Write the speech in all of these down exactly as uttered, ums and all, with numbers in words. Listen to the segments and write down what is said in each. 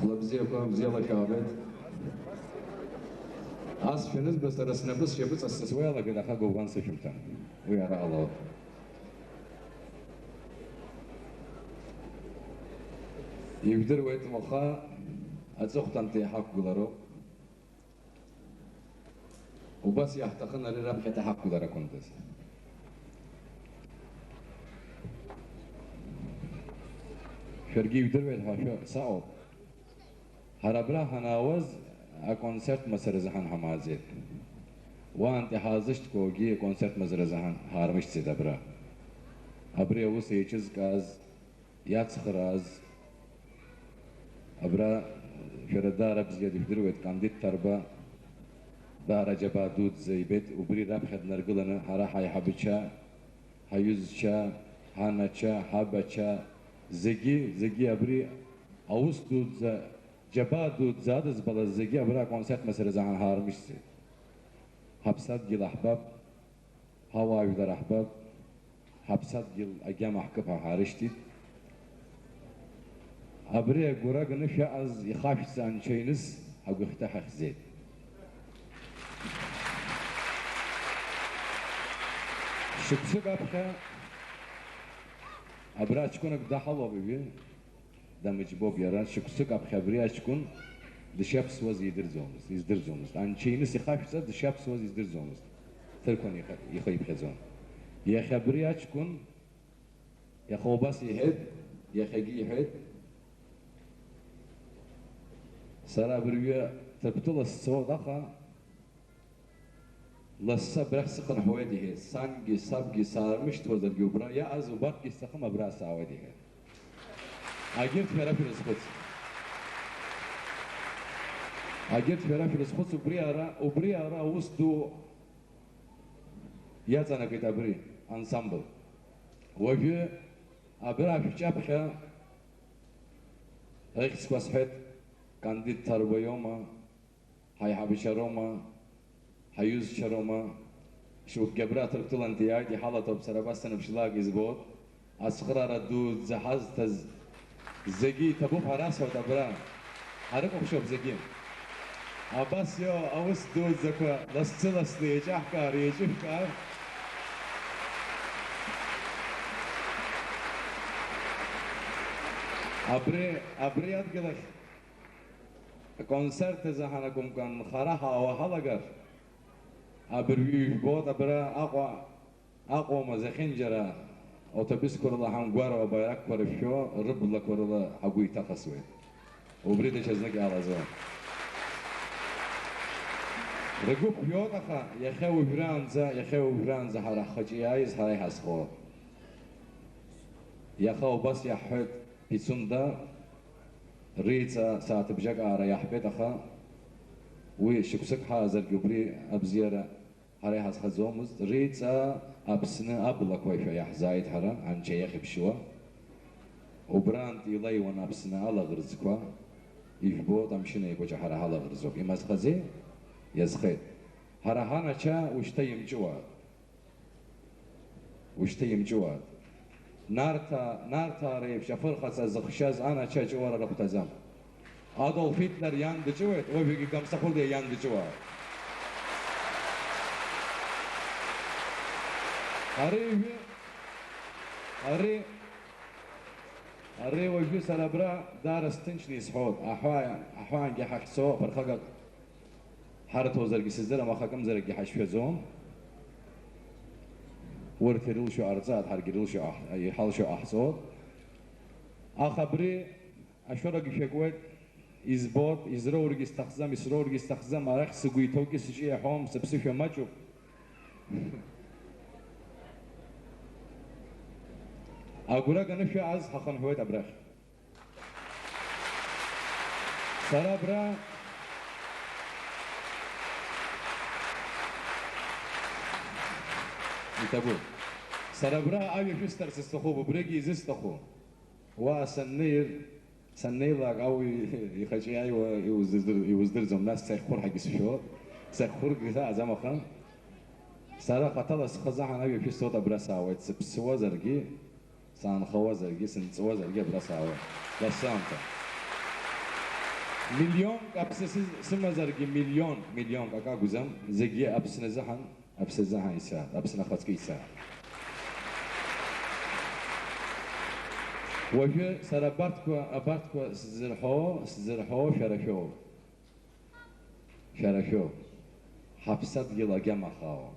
Хәлабзиақәа бзиала шәаабеит. Ас шәанызба, сара снапы сшьапы ҵасҵасуа иалагеит, аха гәыбӷан сышәымҭан. Уи ара ҟалоит. Ижәдыруеит, уаха аҵыхәтәантәи иҳақәгылароуп. Убас иаҳҭахын ари раԥхьаӡа ҳақәгыларақәандаз. Шәаргьы ижәдыруеит ҳәа шәа-, саҟоуп. Ҳара абра ҳанаауаз аконцерт мацара азы ҳан ҳамааӡеит. Уаантәи ҳаазышьҭқәоугьы аконцерт мацара азы ҳан ҳаармышьҭӡеит абра. Абри аус еиҿызкааз, иацхрааз, абра шәара даара бзиа дыжәдыруеит, Кандид Ҭарба даара џьабаа дуӡӡа ибеит, убри раԥхьа днаргыланы ҳара ҳаиҳабыча, ҳаҩызцәа, ҳанацәа, ҳабацәа, зегьы, зегьы абри аус дуӡӡа, џьабаа дуӡӡа адызбалаз зегьы абра аконцерт мацара азы ҳаармышьҭӡеит. Ҳаԥсадгьыл аҳбап, ҳауаажәлар аҳбап, ҳаԥсадгьыл агьама ҳкып ҳәа ҳаарышьҭит. Абри агәра ганы шәаҟаз ихашәҵа анцәа иныс ҳагәыхьҭа ҳахьӡеит. Шықәсык аԥхьа абра ҷкәынак даҳауп уажәы. Дамыџьбоуп иара, шықәсык аԥхьа абри аҷкәын дышиаԥсуаз идырӡомызт, издырӡомызт. Анцәа иныс ихашәҵа дышиаԥсуаз издырӡомызт. Ҭырқәан ихы, ихы иԥхьаӡон. Иахьа абри аҷкәын, иаха убас иҳәеит, иахьагьы иҳәеит, сара абыржәы Ҭырқәтәыла сцоит, аха Лассы абрахь сыхынҳәуеит, иҳәеит, сангьы сабгьы саармышьҭуазаргьы убра иааз убарҭгьы сҭахым, абра саауеит, иҳәеит. Агьырҭ шәара шәрызхәыц. Агьырҭ шәара шәрызхәыц, убри ара, убри ара аус ду иаҵанакит абри ансамбл. Уажәы абра шәҿаԥхьа рыхьӡқәа сҳәеит, Кандид Ҭарба иоума, ҳаиҳабацәа роума, ҳаҩызцәа роума, шьоукгьы абра Ҭырқәтәылантәи иааит, иҳалаҭоуп, сара абас саныԥшлак избоит, ацхыраара дуӡӡа ҳазҭаз зегьы иҭабуп ҳәа расҳәоит абра, ҳарыкәыхшоуп зегьы. Абас иоу аус дуӡӡақәа лассы-ласны еиҿаҳкаар, еиҿышәкаар. Абри, абри адгьыл ахь Аконцерт азы ҳанакәымкәа, нхара ҳаауа ҳалагар, абыржәы ижәбоит, абра Аҟәа, Аҟәоума зехьынџьара аутобусқәа рыла ҳамгәаруа абаираққәа рышәшәо, рыблақәа рыла ҳагәы иҭахысуеит. Убри даҽазнык иалаӡом. Ргәы ԥжәоит, аха иахьа уажәраанӡа, иахьа уажәраанӡа ҳара ҳхаҿы иааиз ҳара иҳазхоит. Иаха убас иаҳҳәеит, Пицунда, Риҵа сааҭыбжак аара иаҳбеит, аха уи шықәсык ҳаазаргьы убри абзиара ҳара иҳазхаӡомызт. Риҵа Аԥсны аблақәа ҳәа иаҳзааит ҳара, анча иахьыԥшьуа. Убраантә илеиуан Аԥсны алаӷырӡқәа, ижәбоит, амшын еиқәаҵәа ҳара ҳалаӷырӡоуп. Имазхаӡеи? Иазхеит. Ҳара ҳанацәа ушьҭа имҵәуаат. Ушьҭа имҵәуаат. Нарҭаа, Нарҭаа реиԥш афырхаҵа зыхшьаз анацәа аҷыуара рыхәҭаӡам. Адольф Ҳитлер иан дыҷыуеит, уажәгьы Гамсахәылиа иан дыҷыуаат. Ари ижәы, ари, ари уажәы сара абра даара сҭынчны исҳәоит, аҳәаа, аҳәаангьы ҳахьцо аԥырхагак Ҳарҭозаргьы сыздырам, аха акымзаракгьы ҳашьшәаӡом. Урҭ ирылшо ҟарҵааит, ҳаргьы ирылшо ҟаҳ-, иҳалшо ҟаҳҵоит. Аха абри ашәырагьы шәакуеит, избоит, изроургьы сҭахӡам, исроургьы сҭахӡам, арахь сыгәы иҭоугьы сҿы иаҳәом, сыԥсышәа маҷуп. Агәра ганы шәааз, ҳахынҳәуеит абрахь. Сара абра иҭабуп. Сара абра ажәа шәысҭарц сҭахуп, убригьы изысҭаху. Уа саннеир, саннеилак ауаҩы ихаҿы иааиуа иуздыр-, иуздырӡом, нас сахьхәырҳагьы сшәо, сахьхәыргьы саҟаӡам, аха сара хаҭала схазы ҳан ажәа шәысҭоит, абра саауеит, сыԥсуазаргьы, Саанхауазаргьы, сынҵуазаргьы абра саауеит. Лассы аамҭа. Миллионк аԥсы сыз-, сымазаргьы, миллионк, миллионк акы акәӡам, зегьы Аԥсны азыҳәан, Аԥсны азыҳәан исааит, Аԥсны ахаҵкы исааит. Уажәы сара абарҭқәа, абарҭқәа сзырҳәо, сзырҳәо шәара шәоуп. Шәара шәоуп. Ҳаԥсадгьыл агьама хаауам.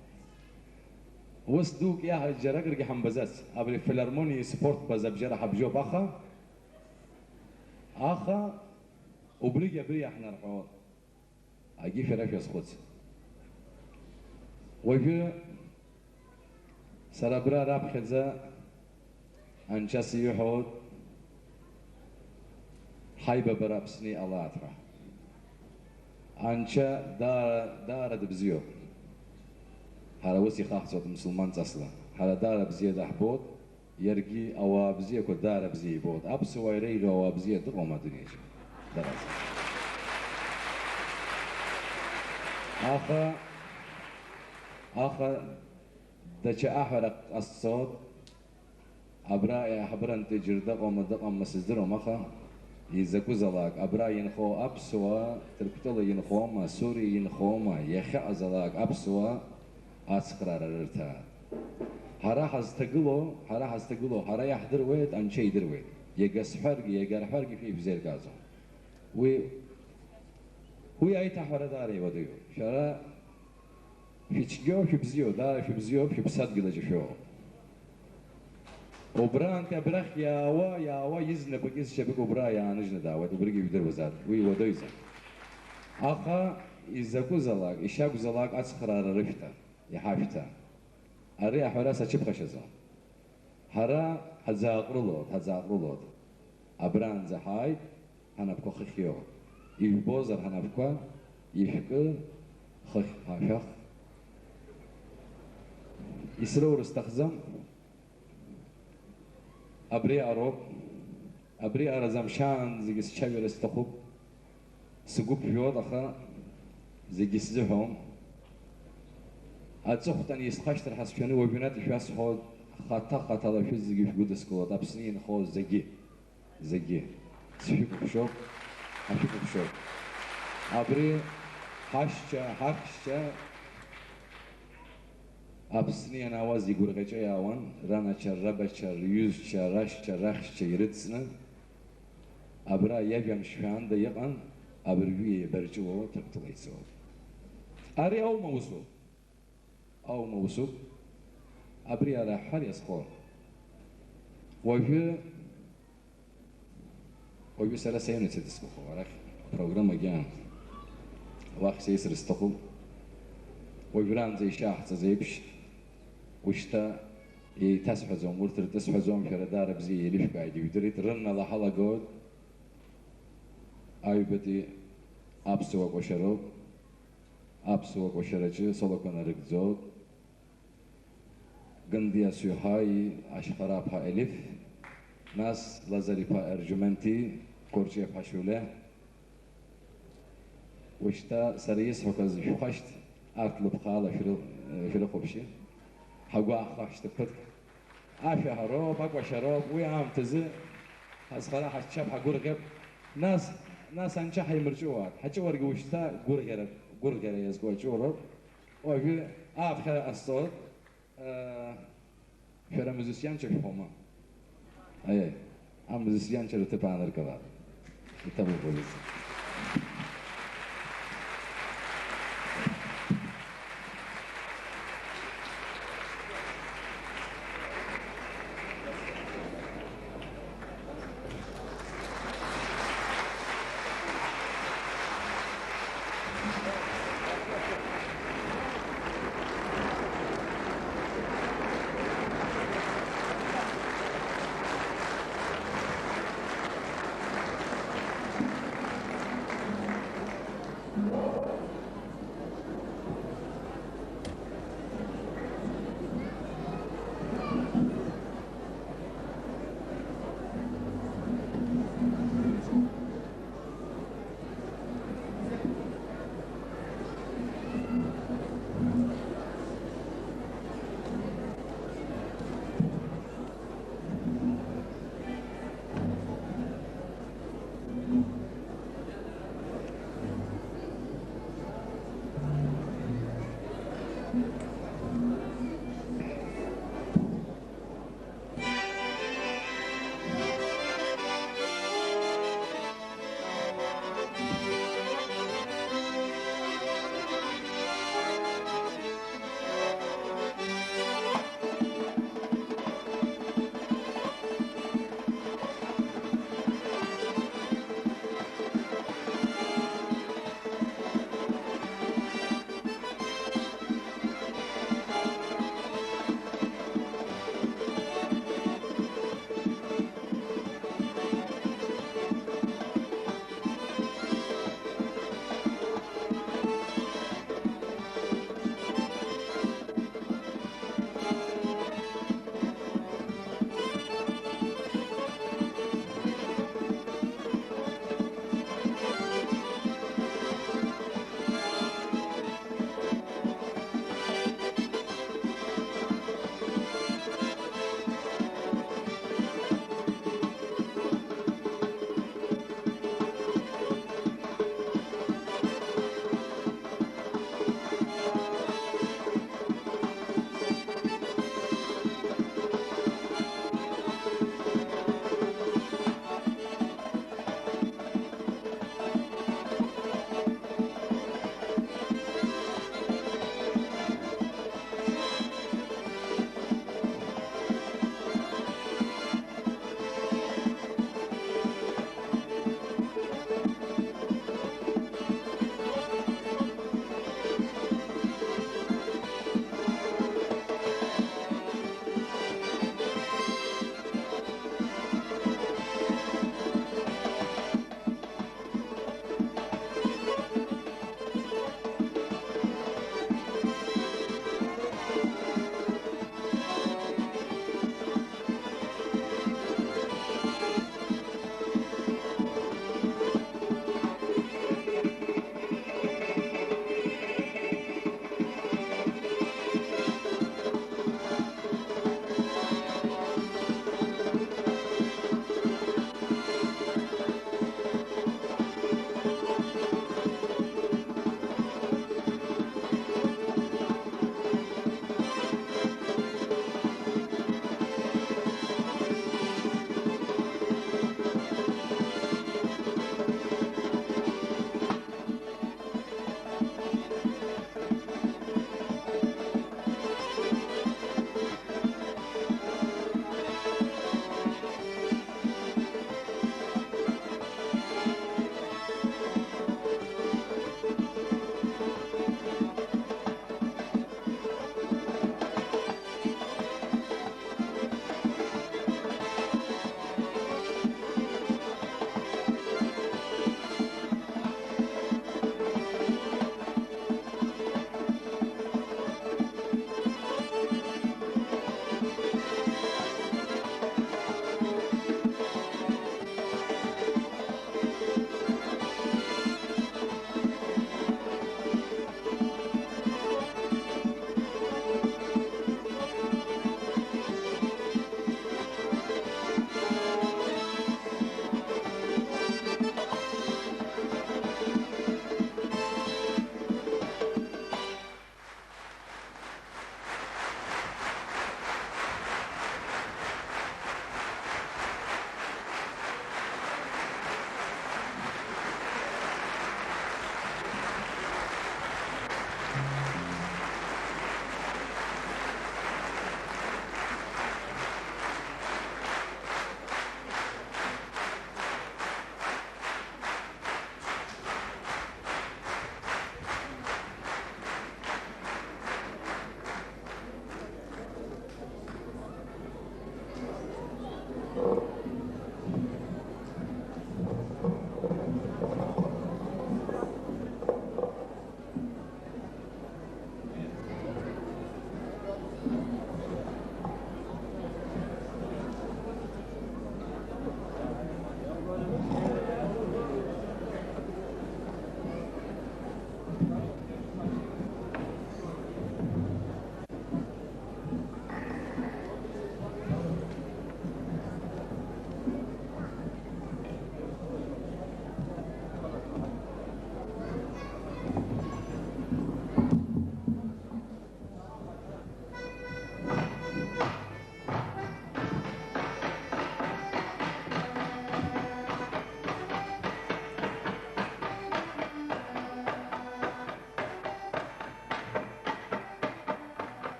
Ус дук иаҳа џьаракыргьы ҳамбаӡац. Абри филармониа спорт база бжьара ҳабжьоуп, аха, аха убригь абри иаҳнарҳәо. Агьи шәара шәазхәыц. Уажәы сара абра раԥхьаӡа Анцәа сиҳәоит, ҳаибабара Аԥсны иҟалааит ҳәа. Анцәа даара, даара дыбзиоуп. Ҳара ус ихаҳҵоит мсулман ҵасла. Ҳара даара бзиа даҳбоит, иаргьы ауаа бзиақәа даара бзиа ибоит. Аԥсуаа иреиӷьу ауаа бзиа дыҟоума адунеиаҿы? Дара. Аха, аха даҽа аҳәара ҟасҵоит. Абра аиҳабырантәи џьара дыҟоума, дыҟамма сыздыруам, аха изакәызаалак, абра инхо аԥсуаа, Ҭырқәтәыла инхома, Суриа инхома, иахьыҟазаалак аԥсуаа ацхраара рырҭааит. Ҳара ҳазҭагылоу, ҳара ҳазҭагылоу, ҳара иаҳдыруеит, Анцәа идыруеит. Иага сҳәаргьы, иага рҳәаргьы шәа ишәзеилкааӡом. Уи, уи аиҭаҳәара даара иуадаҩуп. Шәара шәыцәгьоу, шәыбзиоу, даара шәыбзиоуп, шәыԥсадгьыл аҿы шәоуп. Убраантәи абрахь иаауа, иаауа изнапык, изшьапык убра иааныжьны даауеит, убригьы ижәдыруазаап, уи иуадаҩӡам. Аха изакәызаалак, ишакәзаалак ацхраара рышәҭа, иҳашәҭа. Ари аҳәара саҽыԥхашьаӡом. Ҳара ҳаӡааҟәрылоит, ҳаӡааҟәрылоит. Абраанӡа ҳааит, ҳанапқәа хыхь иоуп. Ижәбозар ҳанапқәа, ишәкы, хыхь ҳашәах. Исроур сҭахӡам. Абри ароуп. Абри араӡам шаанӡагьы сҽаҩара сҭахуп. Сгәы ԥжәоит, аха зегьы сзыҳәом. Аҵыхәтәан исхашҭыр ҳәа сшәаны уажәнатә ишәасҳәоит, хаҭа-хаҭала шәызегьы шәгәыдыскылоит, Аԥсны инхо зегьы, зегьы. Сшәыкәыхшоуп, ҳашәыкәыхшоуп. Абри ҳашьцәа, ҳахьшьцәа, Аԥсны ианаауаз игәырӷьаҿа иаауан, ранацәа, рабацәа, рҩызцәа, рашьцәа, рахьшьцәа ирыцны, абра иажәамш шәаанда иҟан, абыржәы еибарҷыуо Ҭырқәтәыла ицо. Ари аума усуп? Аума усуп? Абри ара ҳәар иазхоит. Уажәы Уажәы сара саҩны ицарц сҭахуп, арахь апрограммагьы аан. Уахь сеисыр сҭахуп. Уажәраанӡа ишаҳҵаз еиԥш, ушьҭа еиҭасҳәаӡом, урҭ ртәы сҳәаӡом, шәара даара бзиа еилышәкааит, ижәдырит, рыннала ҳалагоит. Аҩбатәи аԥсуа кәашароуп. Аԥсуа кәашараҿы солақәа нарыгӡоит. Гандиа Сҩаҳаи Ашьхараԥҳа Елиф, нас Лазар-иԥа Ерџьуманти, Кәарҷиаԥҳа Шьуле. Ушьҭа сара исҳәақәаз шәхәашт, арҭ лыԥхаала шәры-, шәрыхәаԥши. Ҳагәы аахашт ԥыҭк. Ашәаҳәароуп, акәашароуп, уи аамҭазы ҳазхара ҳаччап, ҳагәырӷьап. Нас, нас анцәа ҳаимырҵәуааит, ҳаҿыуаргьы ушьҭа гәырӷьара, гәырӷьара иазку аҿыуароуп. Уажәы ааԥхьара ҟасҵоит, э, шәара амузыцианцәа шәҳәома? Аиеи, амузыцианцәа рҭыԥ ааныркылап. Иҭабуп уажәы.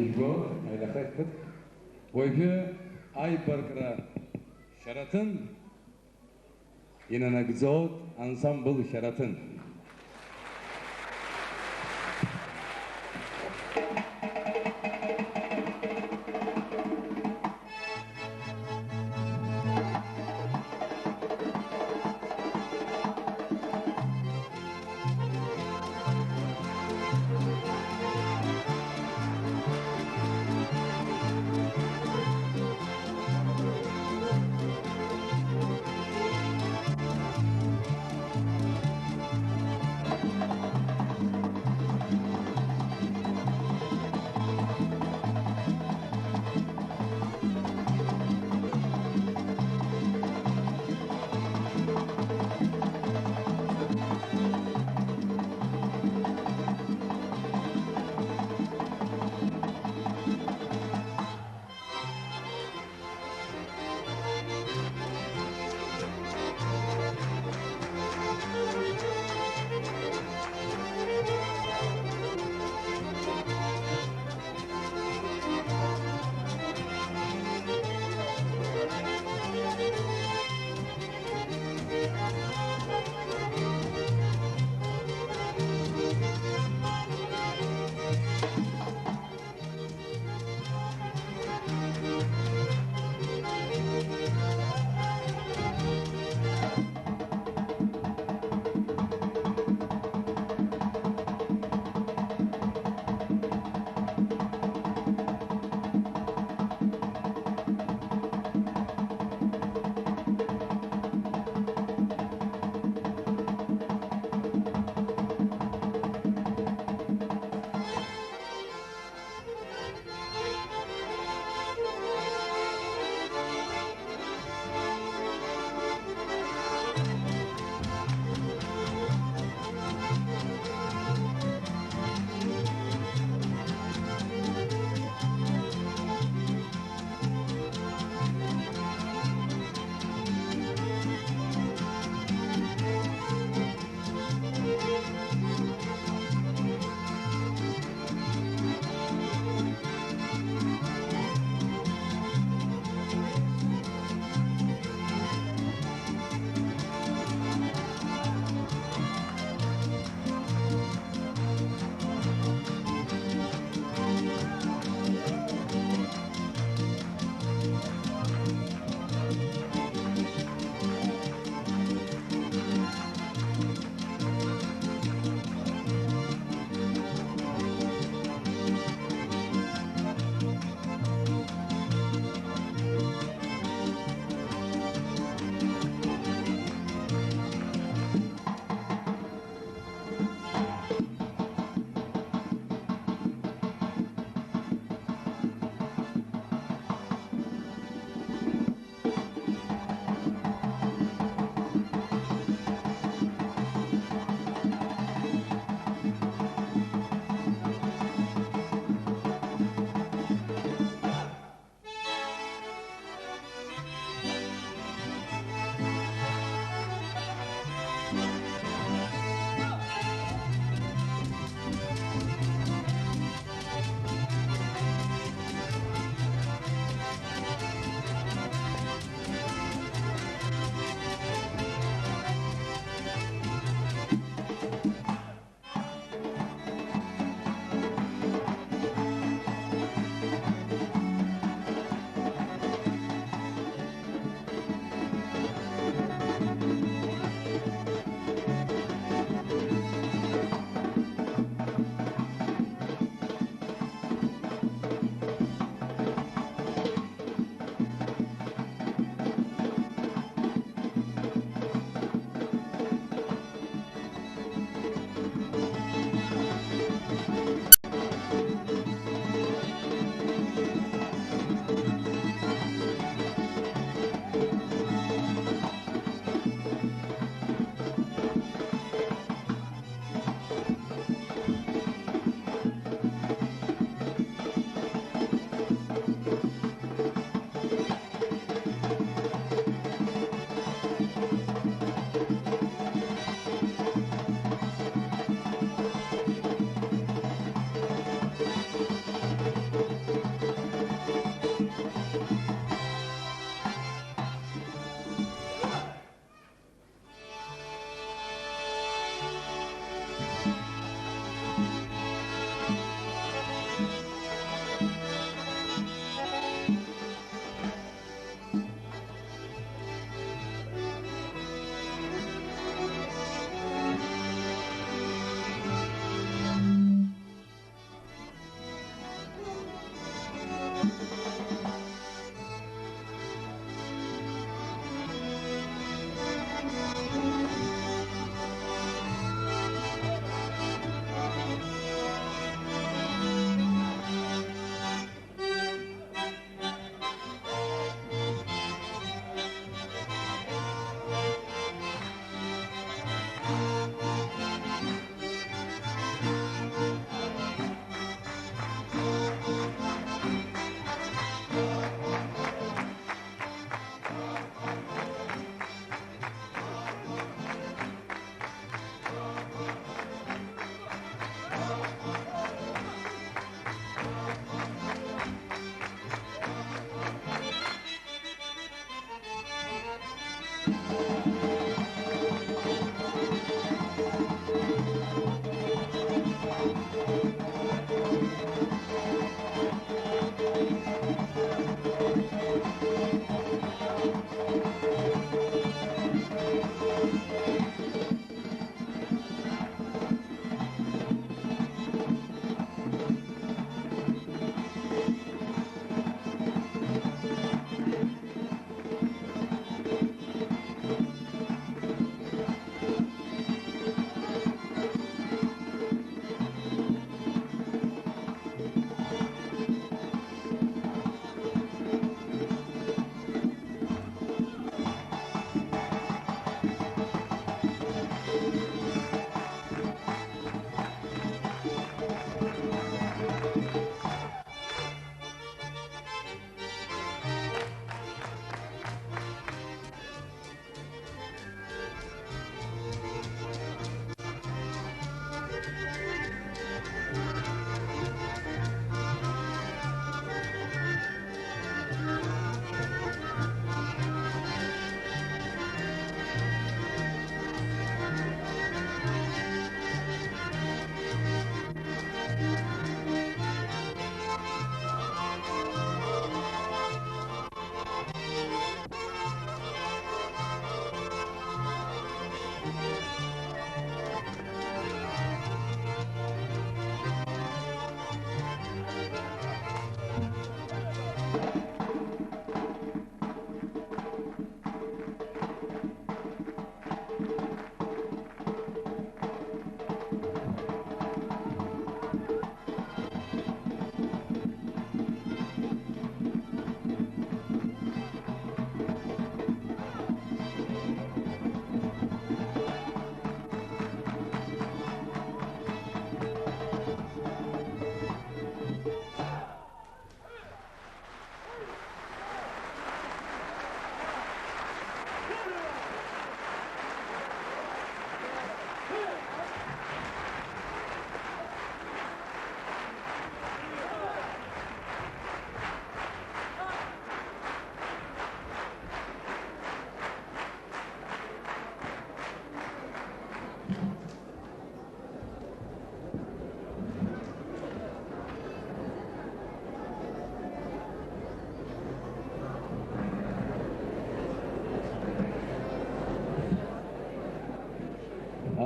Ижәбо, аилахеит ԥыҭк. Уажәы аибаркра Шьараҭын инанагӡоит ансамбль Шьараҭын.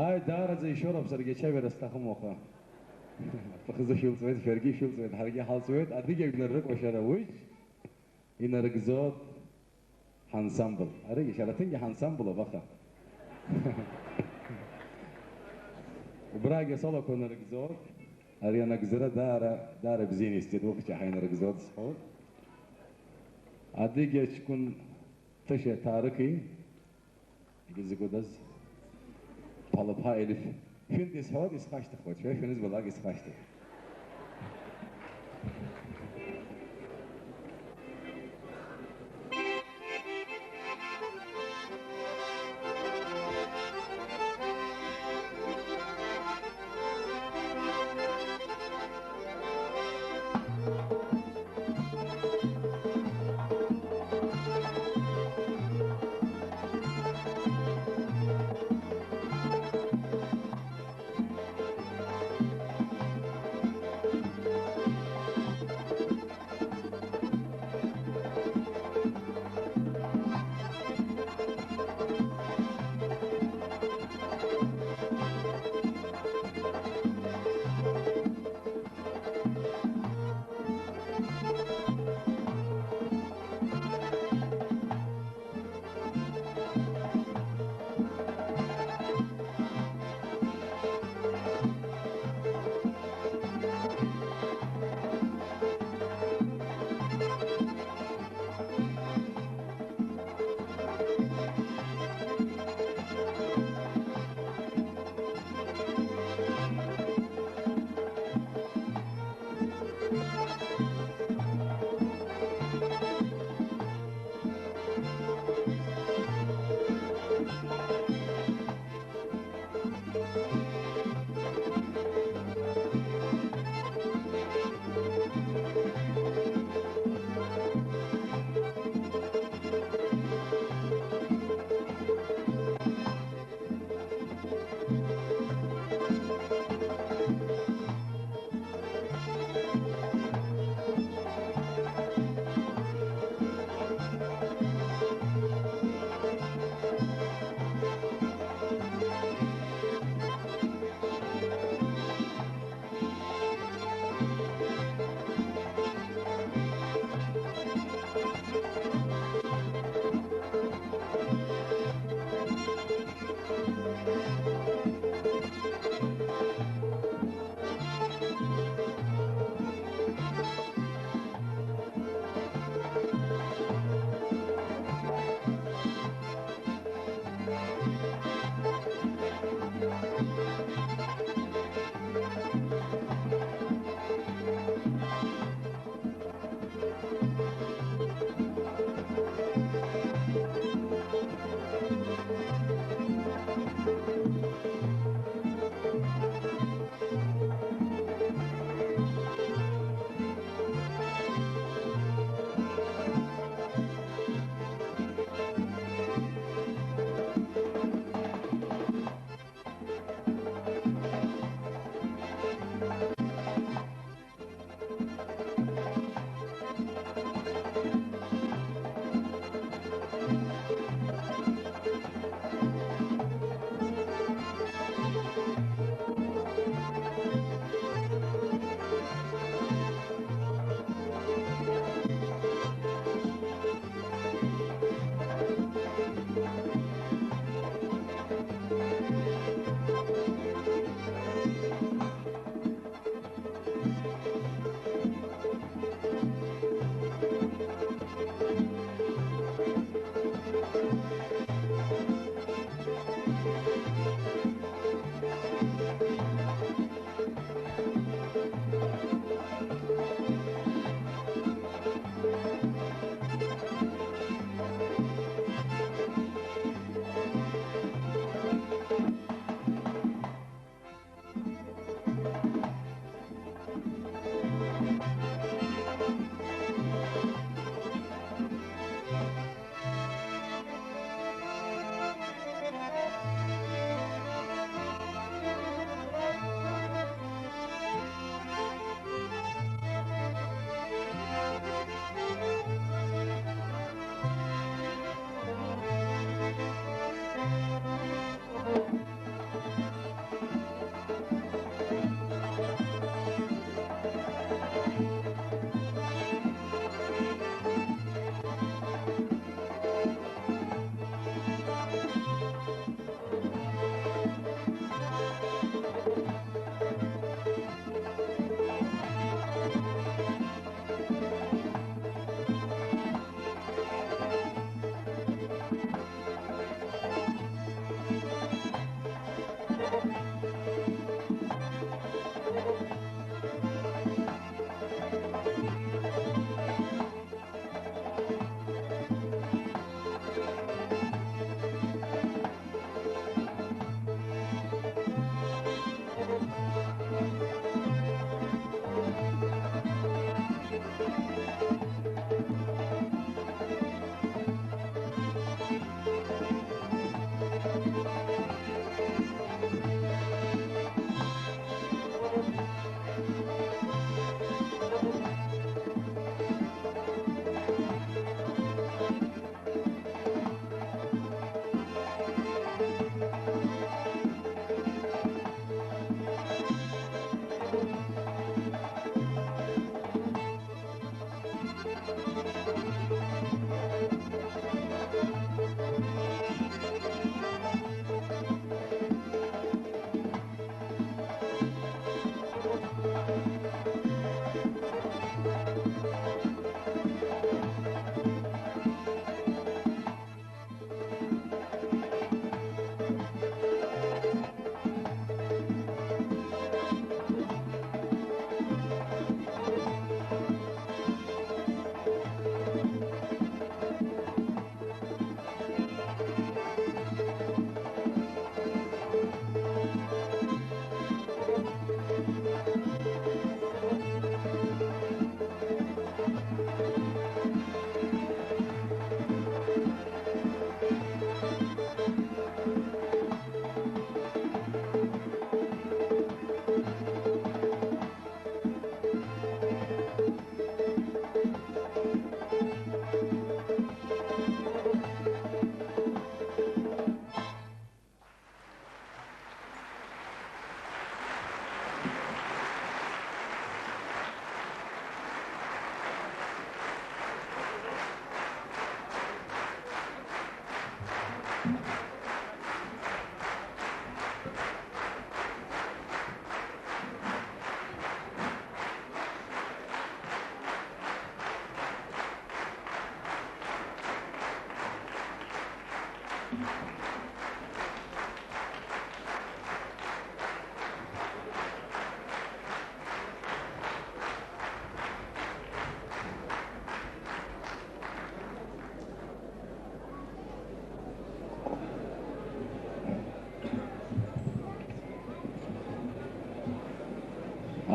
Ааи, даараӡа ишьоуроуп, саргьы ачаҩара сҭахым уаха. Бхы зышәылҵуеит, шәаргьы ишәылҵуеит, ҳаргьы ҳалҵуеит, адыгьа жәлар рыкәашара уажә инарыгӡоит ҳансамбл. Аригьы шьараҭынгьы ҳансамблуп, аха. Убрагьы асолоқәа нарыгӡоит. Ари анагӡара даара, даара бзианы исҵеит, ухьча ҳаинарыгӡоит сҳәоит. Адыгьа ҷкәын Ҭышьа Ҭарықи, егьи зыгәадаз Ԥалыԥҳа Елиф. Шәынтә исҳәоит, исхашьҭыхуеит, шәа шәанызбалак исхашьҭыхуеит.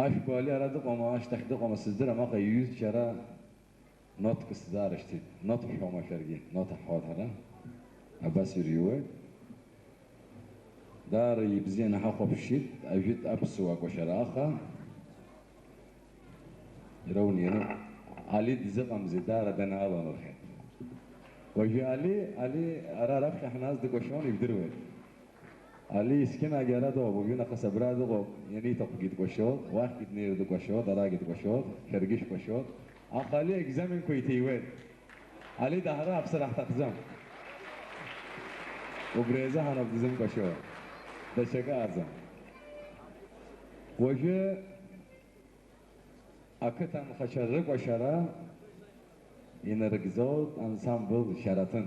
Ашәқәа Али ара дыҟоума, ашьҭахь дыҟоума, сыздырам, аха иҩызцәа ара нотк сзаарышьҭит. Нот ҳәоума шәаргьы? Нот ҳҳәоит ҳара. Абас ирҩуеит. Даара ибзианы ҳахәаԥшит ажәытә аԥсуа кәашара, аха ироуны иану Али дзыҟамзи, даара данааланархеит. Уажәы Али, Али ара раԥхьа ҳназ дыкәашон, ижәдыруеит. Али есқьынагьы ара дыҟоуп, уажәы нахыс абра дыҟоуп, ианиҭахугьы дкәашоит, уахьгьы днеир дыкәашоит, арагьы дкәашоит, шәаргьы шәкәашоит. Аха Али аекзаменқәа иҭиуеит. Али даҳрааԥсар ҳҭахӡам. Убри азыҳәаноуп дзымкәашо. Даҽакы аӡам. Уажәы ақыҭанхацәа рыкәашара инарыгӡоит ансамбль Шьараҭын.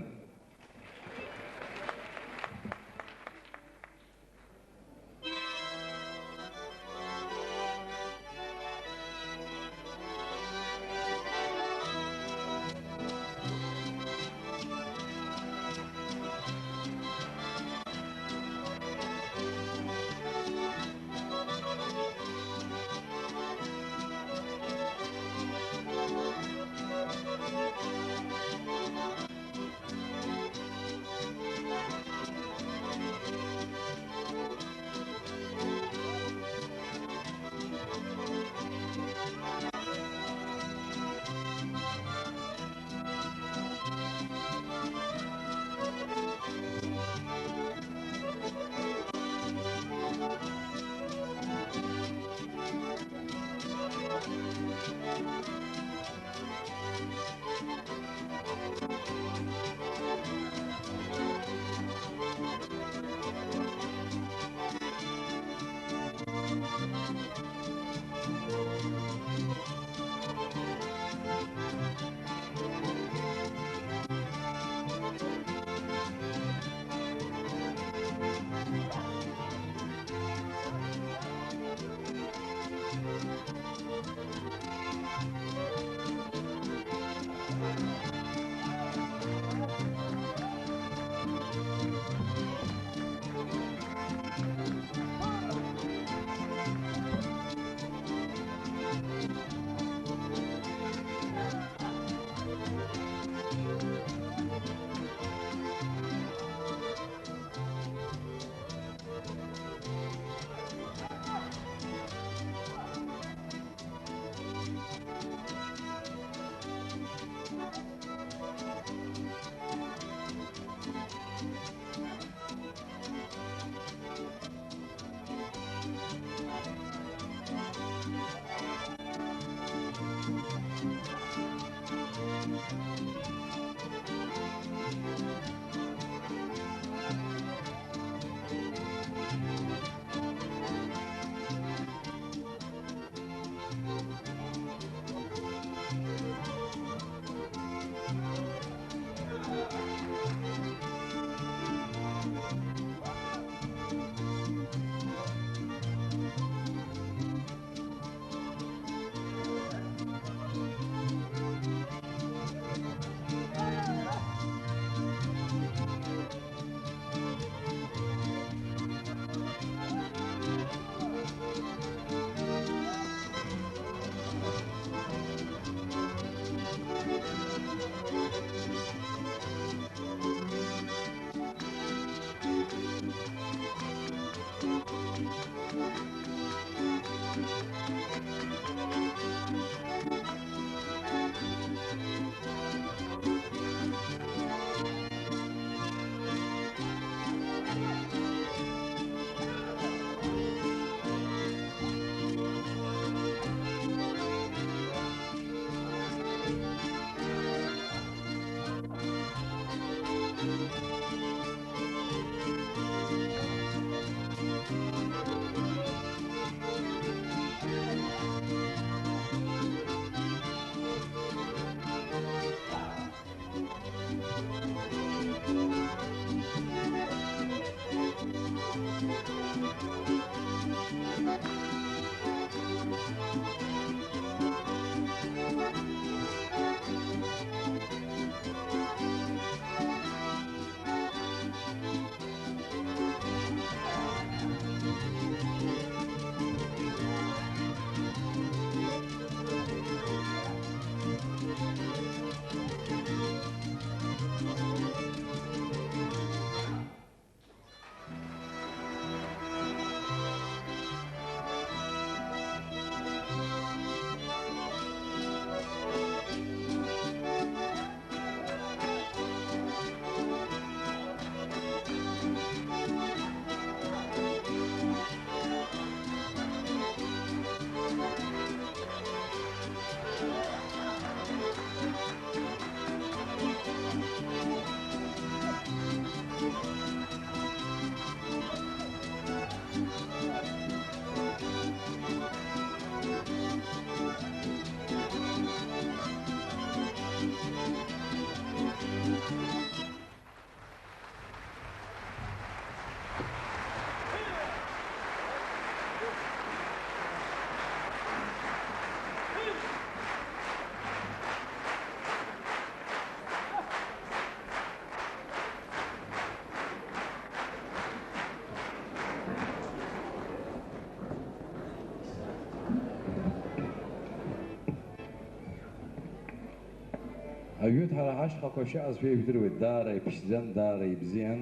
Ажәытә ҳара ҳашьхақәа шыҟазшәа ижәдыруеит, даара иԥшӡан, даара ибзиан,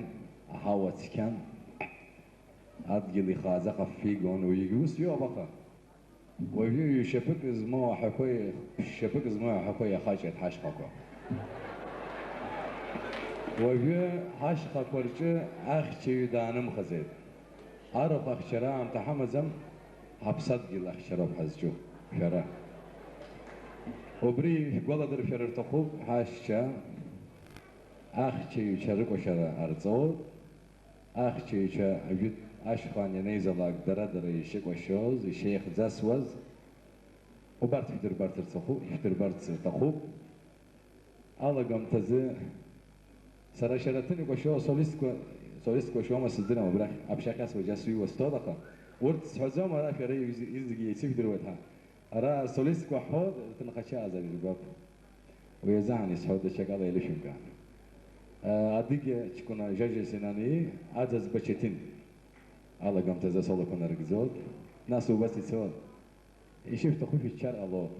аҳауа цқьан, адгьыл ихааӡа ҟаффа игон, уигьы ус иоуп, аха уажәы ҩ-шьапык змоу аҳәақәа, ԥшь-шьапык змоу аҳәақәа иахаҷеит ҳашьхақәа. Уажәы ҳашьхақәа рҿы ахьчаҩы даанымхаӡеит. Арахә ахьчара аамҭа ҳамаӡам, ҳаԥсадгьыл ахьчароуп ҳазҿу, шәара. Убри шәгәаладыршәар рҭахуп, ҳашьцәа, ахьчаҩцәа рыкәашара ҟарҵоит. Ахьчаҩцәа ажәытә ашьхаан ианеизалак дара-дара ишыкәашоз, ишеихӡасуаз, убарҭ шәдырбарц рҭаху-, шәдырбарц рҭахуп. Алагамҭазы сара Шьараҭын икәашо асолистқәа, солистқәа шәоума сыздырам, убрахь аԥшьа ахьасуа џьа сҩуа стол, аха урҭ сҳәаӡом, ара шәара изегьы еицышәдыруеит ҳәа. Ара асолистқәа ҳҳәо, рҭынхацәа азар иргәаԥ. Уи азаан исҳәоит, даҽакала еилышәымкаан. Адыгьа ҷкәына Жьажьа Синани, аӡаӡба Чеҭин алагамҭазы асолоқәа нарыгӡоит. Нас убас ицоит. Ишышәҭаху шәыччар ҟалоит.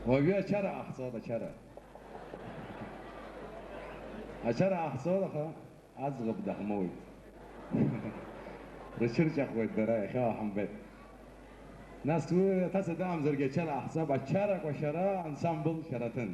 Уажәы ачара ҟаҳҵоит, ачара. Ачара ҟаҳҵоит, аха аӡӷаб даҳмоуит. Рыҽырҷаҳуеит дара, иахьа уаҳамбеит. Нас уи аҭаца даамзаргьы ачара ҟаҳҵап, ачара кәашара ансамбл Шьараҭын.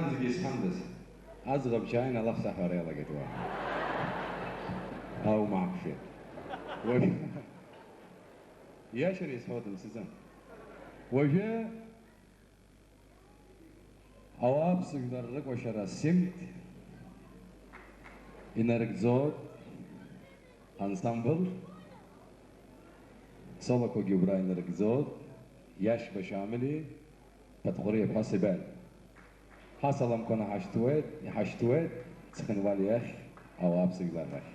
Зегьы исҳәандаз, аӡӷаб чааин алахсаҳәара иалагеит уа. Аумаҳкшәа. Уажә иашара исҳәо дымцаӡам. Уажәы ауааԥсыжәлар рыкәашара симт инарыгӡоит ансамбль, солақәагьы убра инарыгӡоит, Иашба Шамили, Ԥаҭхәыри иԥҳа Сибел. Ҳасаламқәа наҳашьҭуеит, иҳашьҭуеит Цхинвал иахь, ауааԥсыжәлар рахь.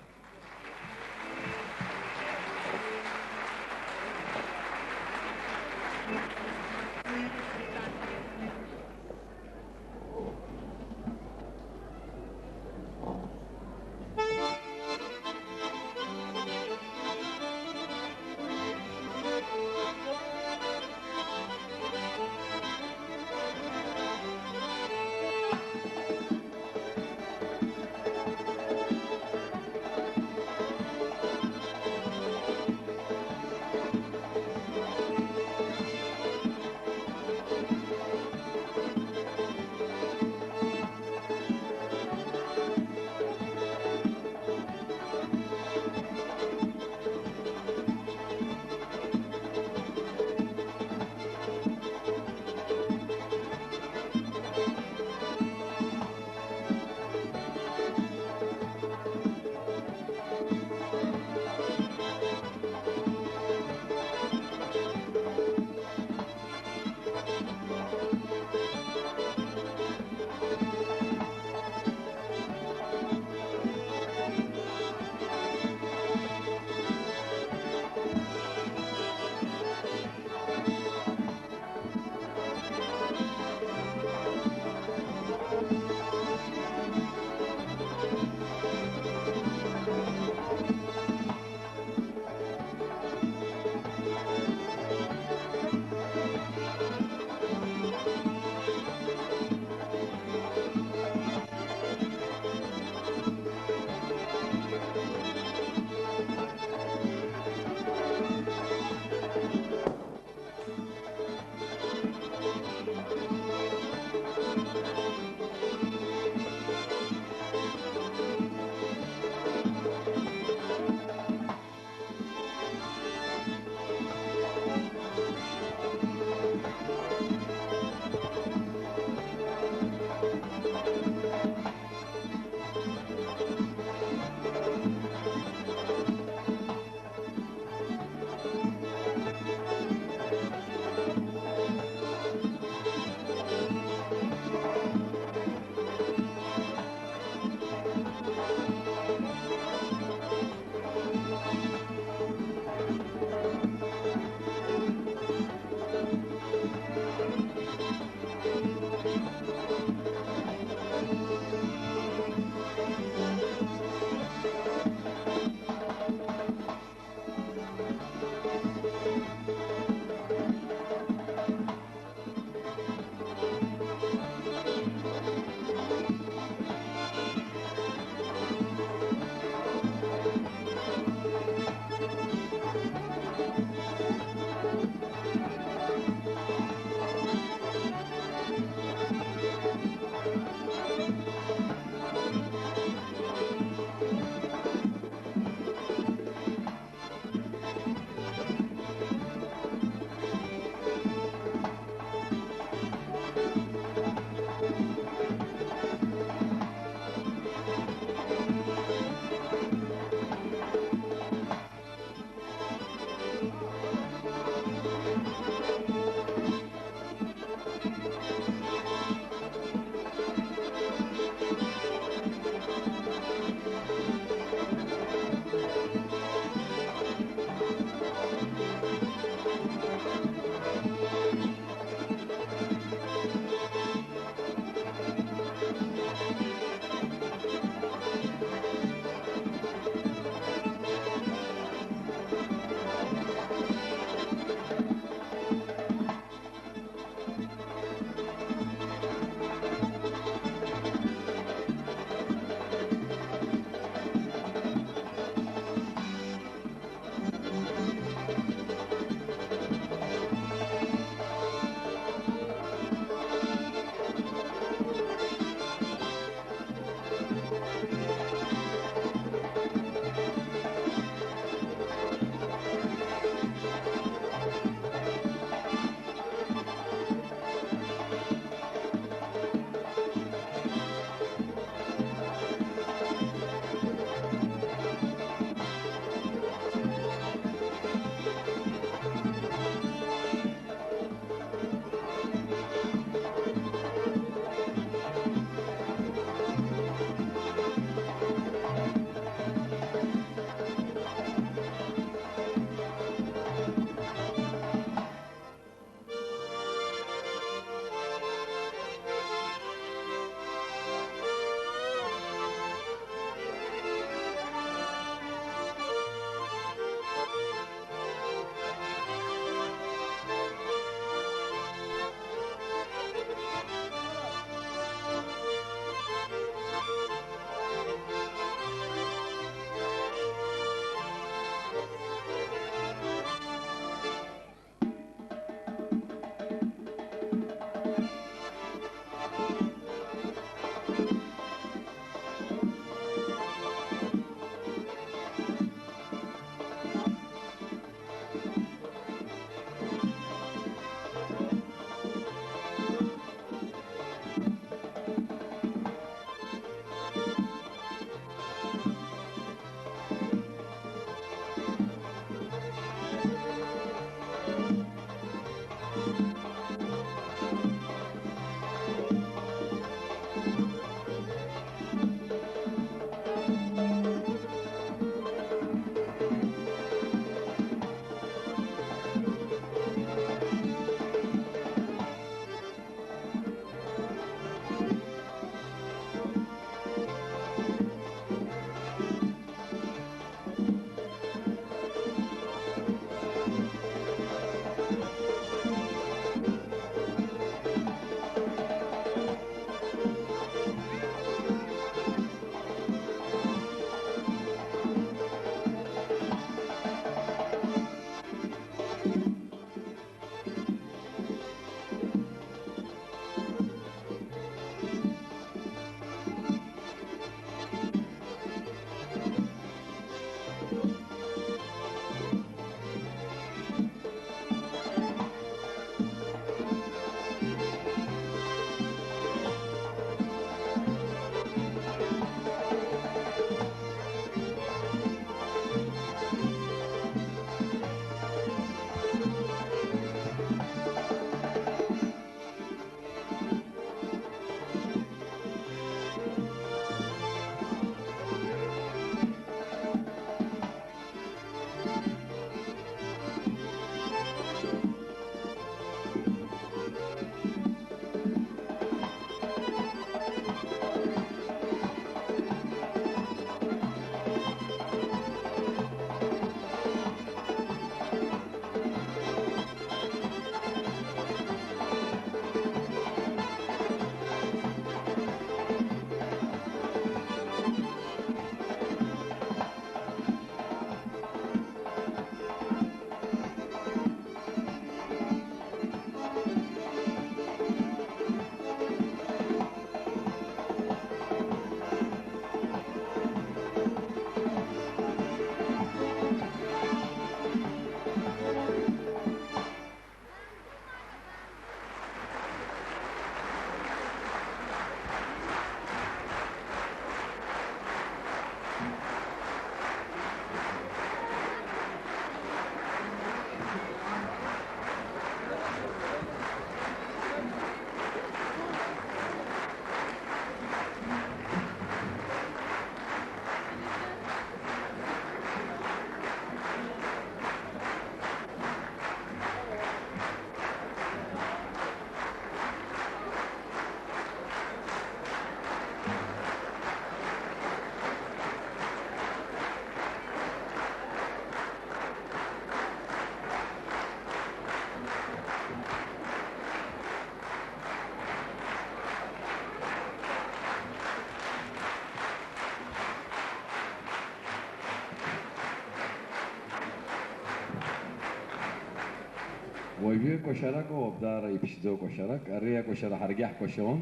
Уажәы кәашарак ыҟоуп, даара иԥшӡоу кәашарак. Ари акәашара ҳаргьы ҳкәашон,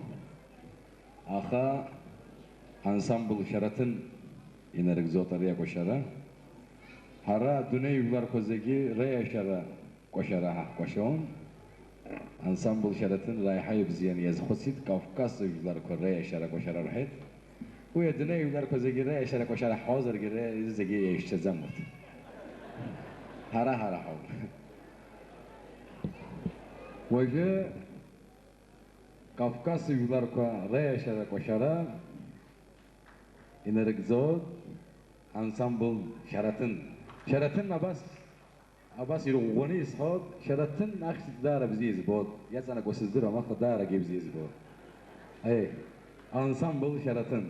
аха ансамбл Шьараҭын инарыгӡоит ари акәашара. Ҳара адунеи жәларқәа зегьы реиашьара кәашара ҳа ҳкәашон. Ансамбл Шьараҭынра еиҳа ибзианы иазхәыцит Кавказ жәларқәа реиашьара кәашара рҳәеит. Уи адунеи жәларқәа зегьы реиашьара кәашара ҳҳәозаргьы, ре-, зегьы еишьцәаӡам урҭ. Ҳара, ҳара ҳауп. Уажәы Кавказ жәларқәа реиашьара кәашара инарыгӡоит ансамбл Шьараҭын. Шьараҭын абас, абас ирӷәӷәаны исҳәоит, Шьараҭын ахьӡ даара бзиа избоит, иаҵанакуа сыздыруам, аха даарагьы бзиа избоит. Еи, ансамбл Шьараҭын.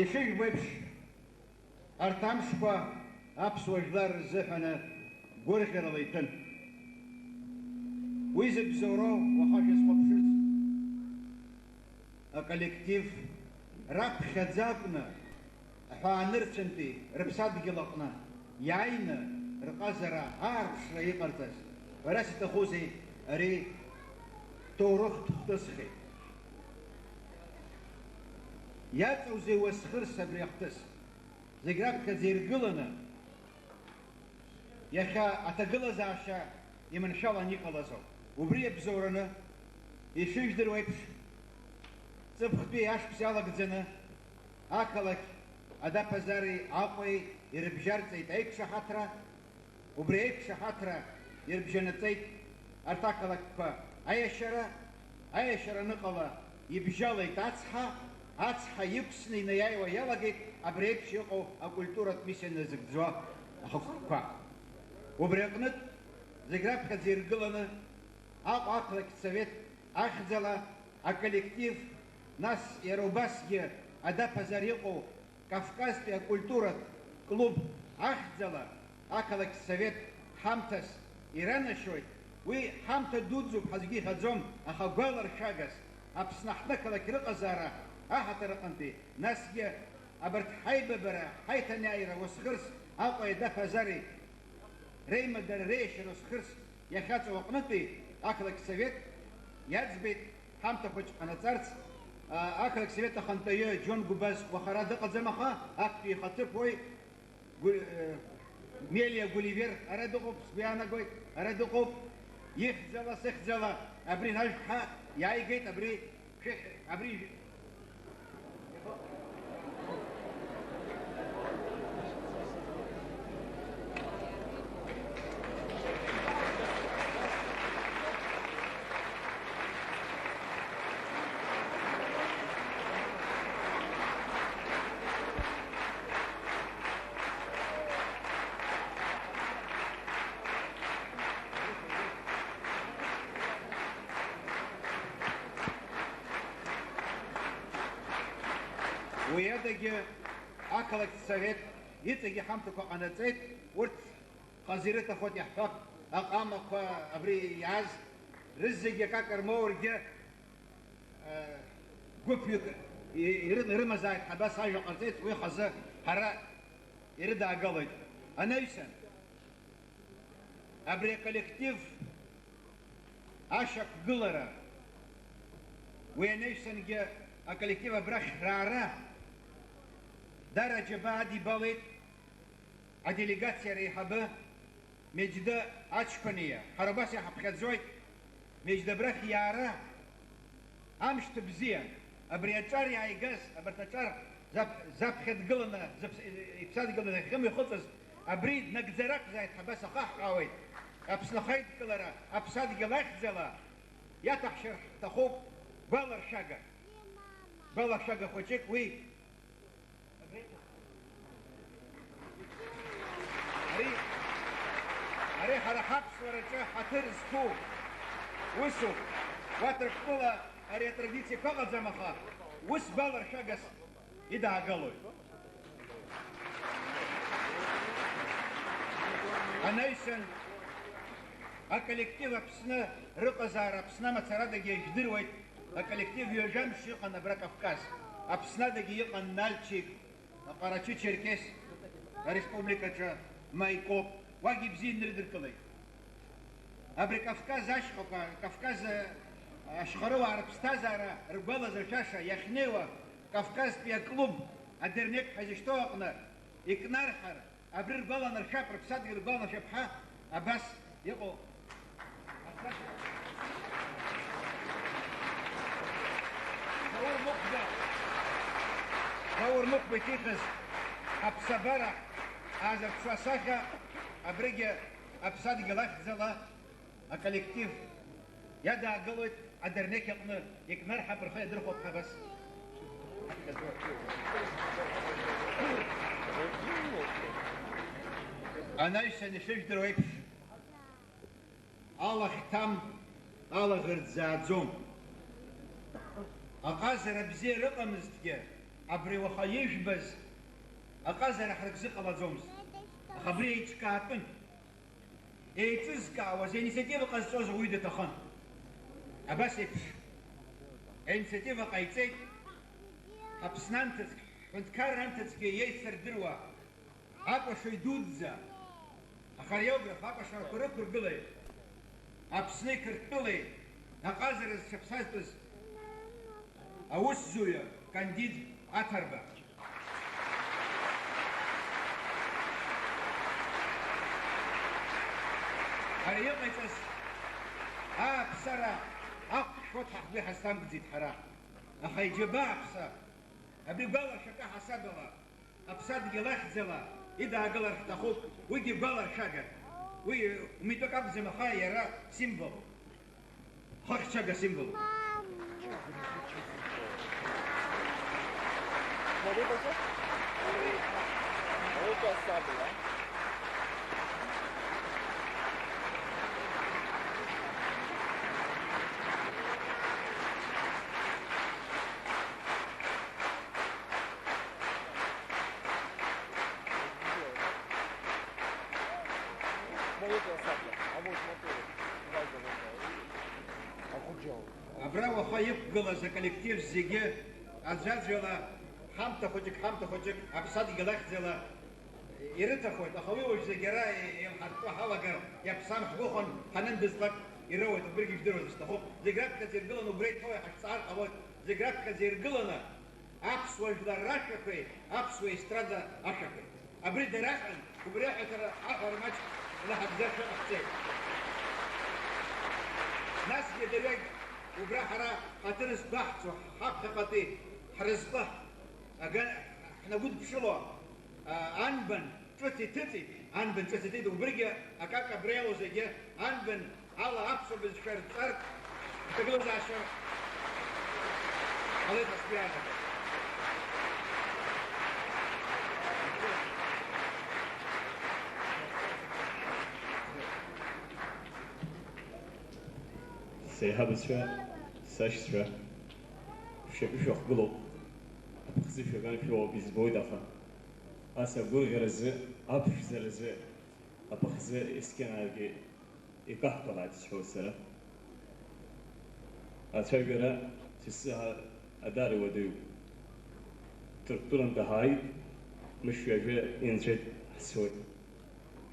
Ишыжәбо еиԥш, арҭ амшқәа аԥсуа жәлар рзыҳәаны гәырӷьарала иҭәын. Уи зыбзоуроу уаха шәызхәаԥшыз аколлектив раԥхьаӡа акәны, аҳәаанырцәынтәи рыԥсадгьыл аҟны иааины рҟазара аарԥшра иҟарҵаз, ҳәарас иҭахузеи, ари ҭоурыхтә хҭысхеит. Иаҵоузеи уасхырс абри ахҭыс? Зегь раԥхьаӡа иргыланы, иахьа аҭагылазаашьа иманшәалан иҟалазоуп. Убри иабзоураны, ишыжәдыруа еиԥш, Ҵыԥхтәи ашықәс иалагӡаны ақалақь Адаԥазари Аҟәеи ирыбжьарҵеит аиқәшаҳаҭра, убри аиқәшаҳаҭра ирыбжьанаҵеит арҭ ақалақьқәа аиашьара, аиашьара аныҟала ибжьалеит ацҳа, ацҳа иқәсны инаиааиуа иалагеит абри еиԥш иҟоу акультуратә миссиа назыгӡо ахықәкқәа. Убри аҟнытә, зегь раԥхьаӡа иргыланы Аҟәа ақалақьтә совет ахьӡала аколлектив, нас иара убасгьы адаԥазар иҟоу Кавказтәи акультуратә клуб ахьӡала ақалақь совет ҳамҭас иранашьоит. Уи ҳамҭа дуӡӡоуп, ҳазгьы ихаӡом, аха гәаларшәагас Аԥсны аҳҭнықалақь рыҟазаара аҳаҭыр аҟынтәи, насгьы абарҭ ҳаибабара, ҳаиҭанеиааира уасхырс, Аҟәеи Адаԥазари реимадара, реиашьара уасхырс иахьаҵоу аҟнытәи ақалақь совет иаӡбеит ҳамҭа хәыҷ ҟанаҵарц, а, ақалақь совет ахантәаҩы Џьон Гәбаз уаха ара дыҟаӡам, аха актәи ихаҭыԥуаҩ Гәы-, э, Мелиа Гулливер ара дыҟоуп, сгәы иаанагоит, ара дыҟоуп, ихьӡала, сыхьӡала, абри Нажә-ԥҳа иааигеит, абри Шәыхь, абри Уи адагьы ақалақьтә совет иҵегьы ҳамҭақәа ҟанаҵеит, урҭ хазы ирыҭахоит иаҳҳәап, аҟамақәа абри иааз рызегьы акака рмоургьы, э, гәыԥҩык и-, иры-, ирымазааит ҳәа абас ажәа ҟарҵеит, уи хазы ҳара ирыдаагалоит. Анаҩсан, абри аколлектив ашьақәгылара, уи анаҩсангьы аколлектив абрахь раара Дара Џьабаа адибалеит аделегациа реиҳабы Меџьды Ачқәаниа. Ҳара убас иҳаԥхьаӡоит, Меџьды абрахь иаара. Амшҭ бзиа, абри аҿар иааигаз, абарҭ аҿар зап-, заԥхьа дгыланы, зыԥс-, иԥсадгьыл ахьымҩахыҵыз, абри нагӡара акәзааит ҳәа абас ахаҳҳәаауеит. Аԥсны ахаидкылара аԥсадгьыл ахьӡала иаҭаҳшьыр ҳҭахуп. Гәаларшәага, гәаларшәага хәыҷык уи. Ари, ари ҳара ҳаԥсуараҿы ҳаҭыр зқәу усуп. Уа Ҭырқәтәыла ари атрадициақәа ыҟаӡам, аха ус гәаларшәагас идаагалоит. Анаҩсан аколлектив Аԥсны рыҟазаара Аԥсны амацарадагьы ижәдыруеит. Аколлектив ҩажәа мшы ыҟан абра Кавказ. Аԥснадагьы иҟан Нальчик, Ҟарачы-Черкес ареспубликаҿы Маикоп, уагьы ибзианы ирыдыркылеит. Абри Кавказ ашьхақәа, Кавказ ашьхарыуаа рыԥсҭазаара ргәалазыршәаша иахьнеиуа Кавказтәи аклуб, адернеқь ҳәа изышьҭоу аҟны икнарҳар, абри ргәаланаршәап, рыԥсадгьыл ргәаланаршәап ҳәа абас иҟоу. Заур Мықәба, Заур Мықәба иҭихыз аԥсабара аазырԥшуа асахьа, абригьы аԥсадгьыл ахьӡала аколлектив иадаагалоит адернеқь аҟны, икнарҳап, рхы иадырхәап ҳәа абас. Анаҩсан ишыжәдыруа еиԥш, алахь ҭам, алаӷырӡ зааӡом. Аҟазара бзиара ыҟамызҭгьы, абри уаха ижәбаз аҟазара ҳаргзыҟалаӡомызт. Аха абри еиҿкаатәын. Еиҿызкаауаз, аинициатива ҟазҵоз ауаҩы даҭахын. Абас еиԥш аинициатива ҟаиҵеит, ҳаԥсны анҭыҵ, ҳҳәынҭқарра анҭыҵгьы иеицырдыруа акәашаҩ дуӡӡа, ахореограф, акәашарақәа рықәыргылаҩ, Аԥсни Қырҭтәылеи аҟазара зҽаԥсазтәыз аусзуҩы Кандид Аҭарба. Ари иҟаиҵаз ааԥсара ахәшәот ҳа ҳгәы иҳазҭамгӡеит ҳара. Аҳаиџьабаа аԥса, абри гәалашәак аҳасабала, аԥсадгьыл ахьӡала идаагалар ҳҭахуп, уигьы гәаларшәаган. Уи митәык акәӡам, аха иара символуп. Хыхьчага символуп. Абра уаха иқәгылаз аколлектив зегьы аӡәаӡәала, ҳамҭа хәыҷык, ҳамҭа хәыҷык, аԥсадгьыл ахьӡала ирыҭахоит, аха уи уажә зегь ара еилҳарԥшуа ҳалагар, иаԥсам ҳгәыхәан ҳанындызлак ироуеит, убригьы жәдыруазар сҭахуп. Зегь раԥхьаӡа иргыланы убра иҭоу иҳашәҵаар ҟалоит, зегь раԥхьаӡа иргыланы аԥсуа жәлар рашәақәеи аԥсуа естрада ашәақәеи. Абри дараҟан, убри аҳәаҭара аҳәара маҷк лаҳагӡашәа ҟаҳҵеит. Насгьы дырҩегь убра ҳара ҳаҭыр зқәаҳҵо, ҳаԥхьаҟатәи ҳразҟы ага-, ҳнагәыдԥшыло, а, анбан ҿыц иҭыҵит, анбан ҿыц иҭыҵит, убригьы акака абра иалоу зегьы анбан ала аԥсуа бызшәа рҵартә ҭагылазаашьа ҟалеит ҳәа сгәы иаанагоит. Сеиҳабацәа, сашьцәа, шәшьапы шәахгылоуп, аԥхӡы шәаган шәоуп, избоит, аха ас агәырӷьаразы, аԥшӡаразы, аԥхӡы есқьынаагьы икаҳҭәалааит сҳәоит сара. Ацәажәара сысзаҳа адара иуадаҩуп. Ҭырқәтәылантәи ҳааит, мыш ҩажәа инҵәеит ҳцоит.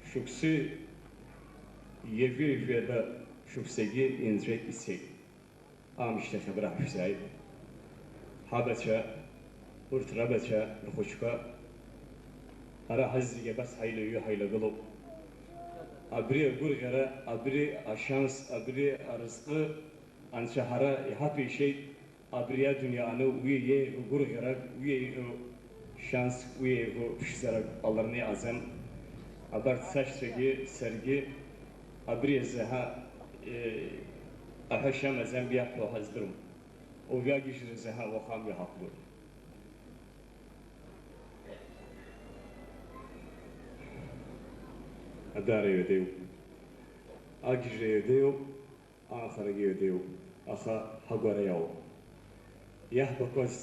Шықәсы ҩажәи жәаба шықәсагьы инҵәеит ицеит. Аамышьҭахь абра ҳшәзааит. Ҳабацәа, урҭ рабацәа, рхәыҷқәа, ара ҳазегьы абас ҳаилаҩҩы ҳаилагылоуп. Абри агәырӷьара, абри ашьанс, абри аразҟы Анцәа ҳара иҳаҭәеишьеит, абри адунеи аҟны уи еиӷьу гәырӷьарак, уи еиӷьу шьанск, уи еиӷьу ԥшӡарак ҟаларны иҟаӡам. Абарҭ сашьцәагьы саргьы абри азы ҳа, э, аҳәашьа амаӡам, иаҳҳәо ҳаздыруам. Уажәы агьежьразы ҳа уаха амҩа ҳақәлоит. Адара ҩадеиуп. Агьежьра ҩадеиуп. Аахарагьы ҩадеиуп, аха ҳагәара иалоуп. Иаҳбақәаз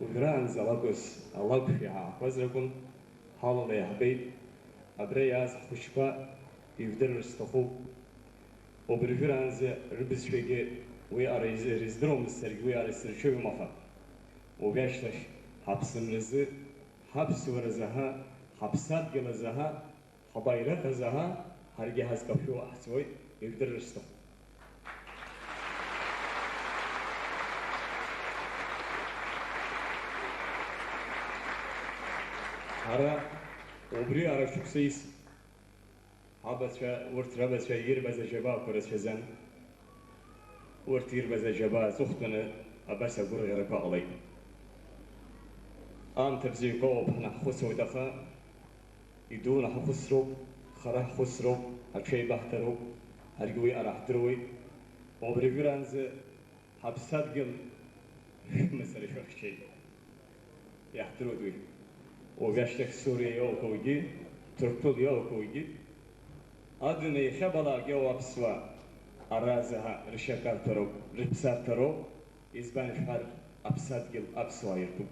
уажәраанӡа алакәыз алакәшәа иҳаҳақәаз ракәын, ҳалала иаҳбеит, абра иааз ҳхәыҷқәа ижәдырыр сҭахуп. Убыржәыраанӡа рыбызшәагьы уи ара изы-, рыздыруамызт, саргьы уи ара сырҽеиуам, аха уажәы ашьҭахь ҳаԥсымразы, ҳаԥсуаразы ҳа, ҳаԥсадгьылазы ҳа, ҳабаираҟ азы ҳа, ҳаргьы ҳазкашәо ҟаҳҵоит, ижәдырыр сҭахуп. Ара убри ара шықәса исит. Ҳабацәа, урҭ рабацәа ирбаз аџьабаақәа рацәаӡан. Урҭ ирбаз аџьабаа аҵыхәтәаны абас агәырӷьарақәа ҟалеит. Аамҭа бзиақәа ыҟоуп, ҳнаҳхәыцуеит, аха идуны ҳахәыцроуп, хара ҳхәыцроуп, аҽеибаҳҭароуп, ҳаргьы уи ара ҳдыруеит. Убри жәыраанӡа ҳаԥсадгьыл шәымацара шәыхьчеит. Иаҳдыруеит уи. Уажәы ашьҭахь Суриа иалгогьы, Ҭырқәтәыла иалгогьы, адунеи иахьабалак иоуа аԥсуаа, ара азы ҳа ршьакарҭәароуп, рыԥсарҭароуп, избан шәҳәар, аԥсадгьыл аԥсуаа иртәуп.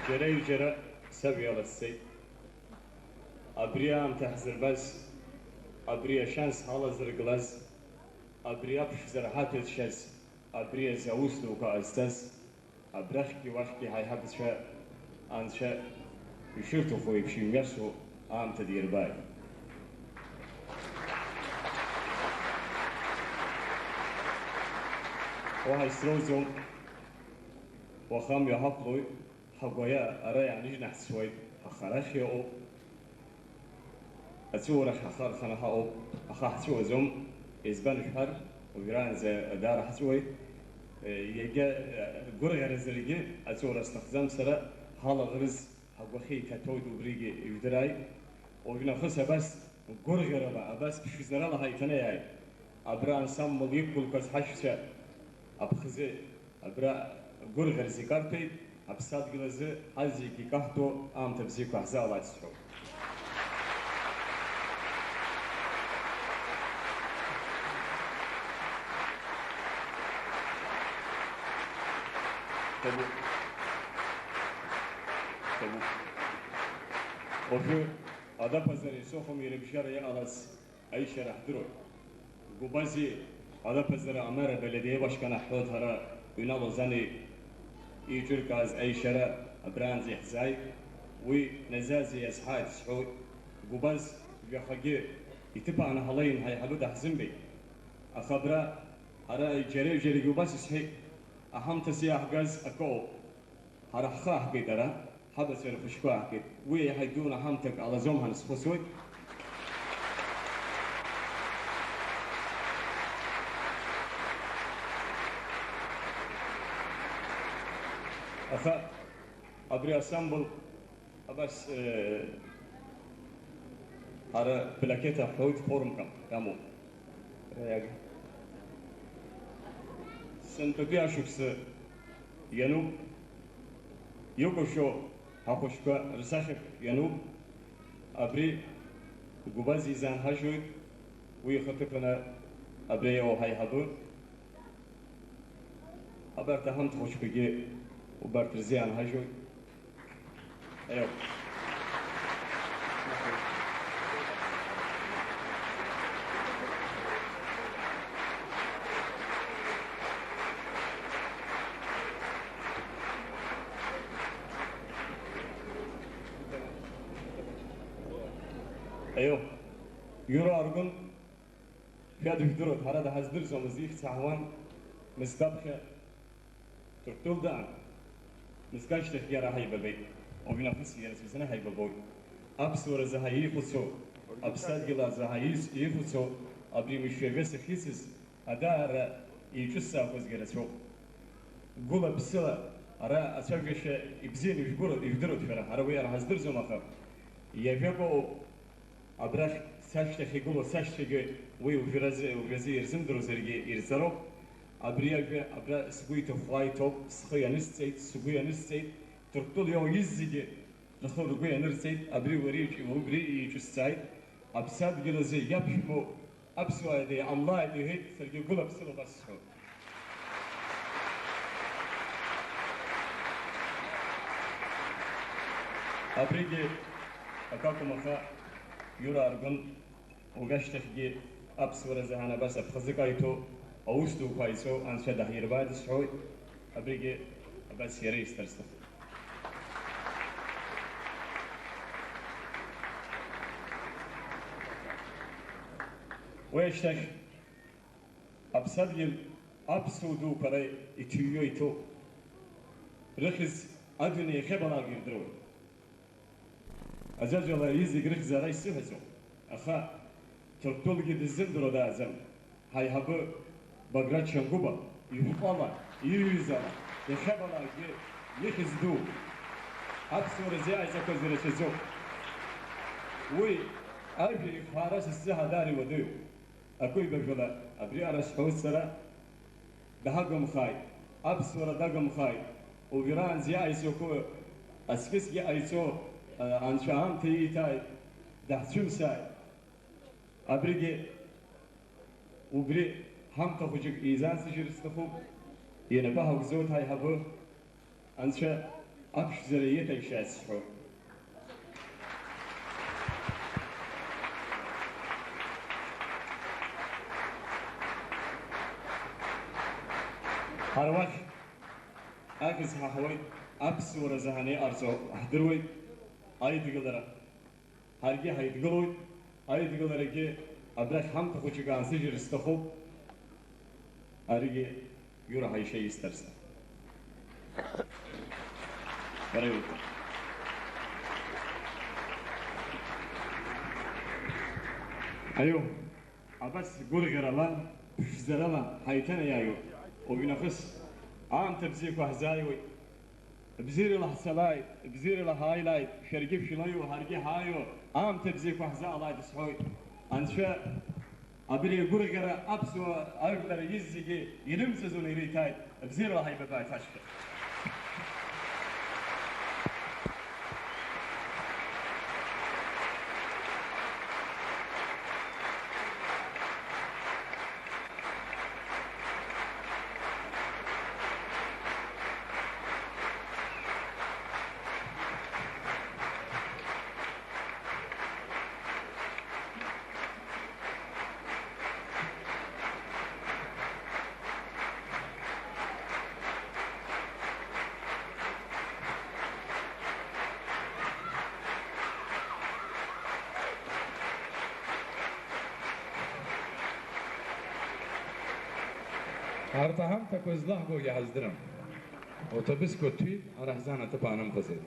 Џьара-ҩџьара сажәа иаласҵеит. Абри аамҭа ҳзырбаз, абри ашьанс ҳалазыргылаз, абри аԥшӡара ҳаҭәазшьаз, абри азы аус дуқәа ҟазҵаз, абрахьгьы уахьгьы ҳаиҳабацәа Анцәа ишырҭаху еиԥш имҩасуа аамҭа дирбааит. Уаҳа исроуӡом. Уаха амҩа ҳақәлоит, ҳагәаиа ара иааныжьны ҳцоит, ҳаха арахь иҟоуп. Аҵәыуарахь ҳхы арханы ҳаҟоуп, аха ҳҵәыуаӡом. Избан шәҳәар, уажәраанӡа даара ҳҵәыуеит. Иагьа гәырӷьаразаргьы аҵәыуара сҭахӡам сара, ҳалаӷырӡ ҳагәахьы иҭаҭәоит, убригьы ижәдырааит. Уажәнахыс абас гәырӷьарала, абас ԥшӡарала ҳаиҭанеиааит. Абра ансамбль иқәгылқәаз ҳашьцәа аԥхӡы Абра гәырӷьарас икарҭәеит, аԥсадгьыл азы ҳазегьы икаҳтәу аамҭа бзиақәа ҳзаалааит сҳәоит. Ҭабуп. Ҭабуп. Уажәы адаԥазареи Сохуми ирыбжьара иҟалаз Аишьара ҳдыруеит. Гәыбази алаԥазара Амара Беледиа Башкана ҳҳәоит ҳара, Ҩнал Лозани еиҿыркааз аишьара абраанӡа иаҳзааит. Уи Назази иазҳааит сҳәоит. Гәыбаз жәахагьы иҭыԥ ааны ҳалеин ҳаиҳабы даҳзымбеит. Аха абра ҳара џьара-џьарагьы убас исҳәеит, аҳамҭас иааҳгаз акы ыҟоуп. Ҳара ҳхы аҳгеит ара, ҳабацәа рхәыҷқәа аҳгеит. Уи еиҳа идуны ҳамҭак ҟалаӡом ҳәа схәыцуеит. Аха абри асамбл абас, э, ара плакета ҳәоит, формка амоуп. Сынтәатәи ашықәсы иануп, икәашо ҳахәыҷқәа рсахьак иануп, абри Гәбаз изаанҳажьуеит, уи ихаҭыԥаны абри иоуҳаиҳабы. Абарҭ аҳамҭхәыҷқәагьы убарҭ рзы иаанҳажьуеит. Аио. Аио. Иура аргәын. Шәа дыжәдыруеит, ҳара даҳаздырӡомызт, ихьӡ ҳаҳауан, мызкы аԥхьа Ҭырқәтәыл даан, мызкы ашьҭахьгьы ара ҳаибабеит, уажәнахыс иара сызны ҳаибабоит. Аԥсуара заҳа иихәыцу, аԥсадгьыл азы ҳа из-, иихәыцу абри мышәҩажәа сахьицыз, адаара еиҿысзаақәазгьы рацәоуп. Гәыла-ԥсыла ара ацәажәашьа ибзианы ижәгәыро-, ижәдыруеит шәара, ҳара уи ара ҳаздырӡом, аха иажәакоуп. Абрахь сашьҭахь игылоу сашьцәагьы уи уажәразы, уажәазы ирзымдыруазаргьы ирҵароуп. Абри ажәа абра сгәы иҭыхәхәа иҭоуп, схы ианысҵеит, сгәы ианысҵеит, Ҭырқәтәыла иоуа изегьы рхы ргәы ианырҵеит, абри уара иҿ-, убри иҿысҵааит, аԥсадгьыл азы иаԥшәмоу аԥсуааи деиҟамлааит, иҳәеит, саргьы гәыла-ԥсыла убас сҳәоит. Абригьы акакәым, аха Иура Аргәын, уажәшьҭахьгьы аԥсуара заҳан абас аԥхӡы каиҭәо, аус дуқәа ааиҵо Анцәа даҳирбааит сҳәоит. Абригьы абас иара исҭар сҭахуп. Уи ашьҭахь Аԥсадгьыл аԥсуа дуқәа ара иҭыҩуа иҭоуп. Рыхьӡ адунеи иахьабалак ирдыруеит. Аӡәаӡәала изегь рыхьӡ ара исыҳәаӡом, аха Ҭырқәтәылгьы дыззымдыруа дааӡам. Ҳаиҳабы Баграт Шьамгәыба ишәҟәала, иҩызала, иахьабалакгьы ихьӡ ду. Аԥсуаразы иааиҵақәаз ирацәаӡоуп. Уи ажәа ихәаара са сзы даара иуадаҩуп. Акәибажәала абриаҟара сҳәоит сара, даҳагымхааит, аԥсуара дагымхааит, уажәраанӡа иҟаиҵақәо, аҵкысгьы ҟаиҵо, а, анцәа аамҭа ииҭааит, даҳцәымсааит. Абригьы убри ҳамҭа хәыҷык еизансыжьыр сҭахуп, инапы ҳагәӡоит ҳаиҳабы. Анцәа аԥшӡара иеиҭаишьааит сҳәоит. Ҳара уахь ахьӡ ҳаҳауеит, аԥсуара заҳаны иҟарҵо ҳдыруеит, аидгылара. Ҳаргьы ҳаидгылоит, аидгыларагьы абрахь ҳамҭа хәыҷык аансыжьыр сҭахуп, аригьы Иура ҳаишьа исҭар сҭахуп. Бара иутәу. Аиу, абас гәырӷьарала, ԥшӡарала ҳаиҭанаиааиуеит. Уажәнахыс аамҭа бзиақәа ҳзааиуеит. Бзиарала ҳцалааит, бзиарала ҳааилааит, шәаргьы шәлаиу, ҳаргьы ҳааиуа, аамҭа бзиақәа ҳзаалааит сҳәоит. Анцәа абри агәырӷьара аԥсуа ажәлар зегьы ирымҵаӡо наириҭааит, бзиарала ҳаибабааит ҳашьҭа. Арҭ аҳамҭақәа злаҳгогьы ҳаздырам. Уҭабысқәа ҭәит, ара ҳзан аҭыԥ аанымхаӡеит.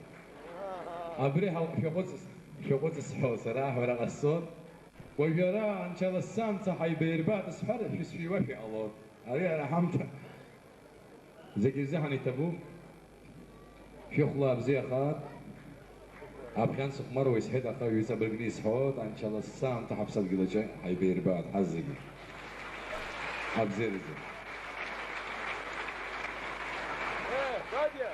Абри ҳал-, шәаҟәыҵ-, шәаҟәыҵ сҳәо, сара аҳәара ҟасҵоит. Уажәы ара анцәа лассы амца ҳаибаирбааит сҳәар, шәысшәиуашәа иҟалоит. Ари ара ҳамҭа. Зегьы рзыҳәан иҭабуп. Шәыхәлаа бзиахааит. Аԥхьан сыхәмаруа исҳәеит, аха ҩыҵабыргны исҳәоит, анцәа лассы аамҭа ҳаԥсадгьыл аҿы ҳаибаирбааит ҳазегьы. Абзиаразы. Э, Катя!